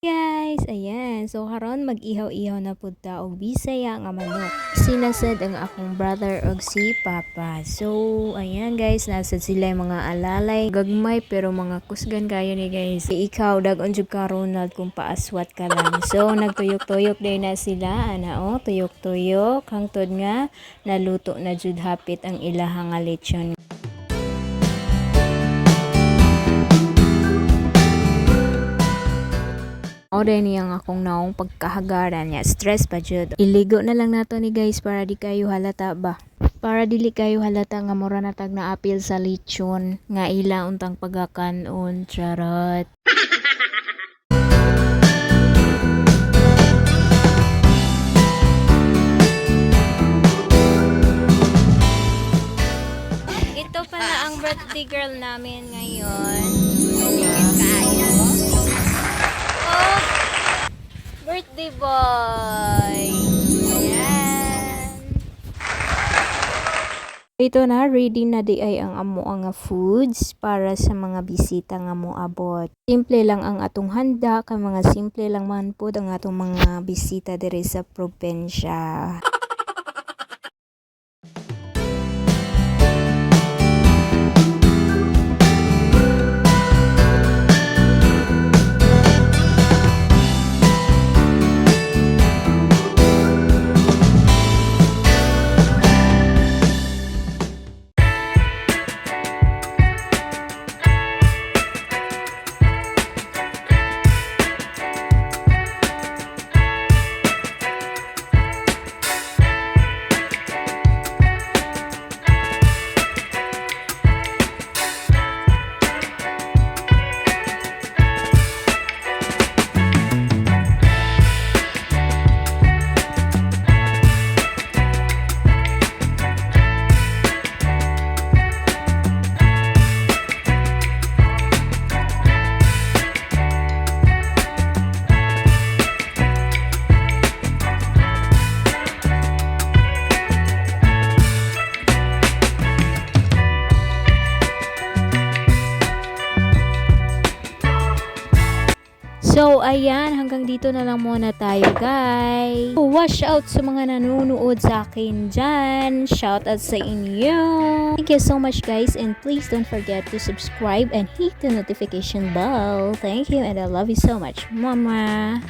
Guys, ayan. So karon mag-ihaw-ihaw na pud ta og Bisaya nga manok. Sinasad ang akong brother og si Papa. So ayan guys, nasa sila yung mga alalay. Gagmay pero mga kusgan kayo ni guys. Ikaw dag-on jud ka, Ronald, kung paaswat ka lang. So nagtuyok-tuyok din na sila ana oh, tuyok-tuyok hangtod nga naluto na jud hapit ang ilahang nga lechon. O din niyang akong naong pagkahagaran niya. Stress pa jud. Iligo na lang nato ni guys para di kayo halata ba. Para dili kayo halata nga mura na tag naapil sa lechon nga ila untang pagakanon. Charot. Ito pala ang birthday girl namin ngayon. Kayo. Oh, birthday boy. Ayan. Ito na, ready na di ay ang amo nga foods para sa mga bisita nga moabot. Simple lang ang atong handa, kay mga simple lang man pud ang atong mga bisita diri sa probensya. So, ayan, hanggang dito na lang muna tayo, guys. Watch out sa mga nanonood sa akin dyan. Shout out sa inyo. Thank you so much, guys. And please don't forget to subscribe and hit the notification bell. Thank you and I love you so much. Mama.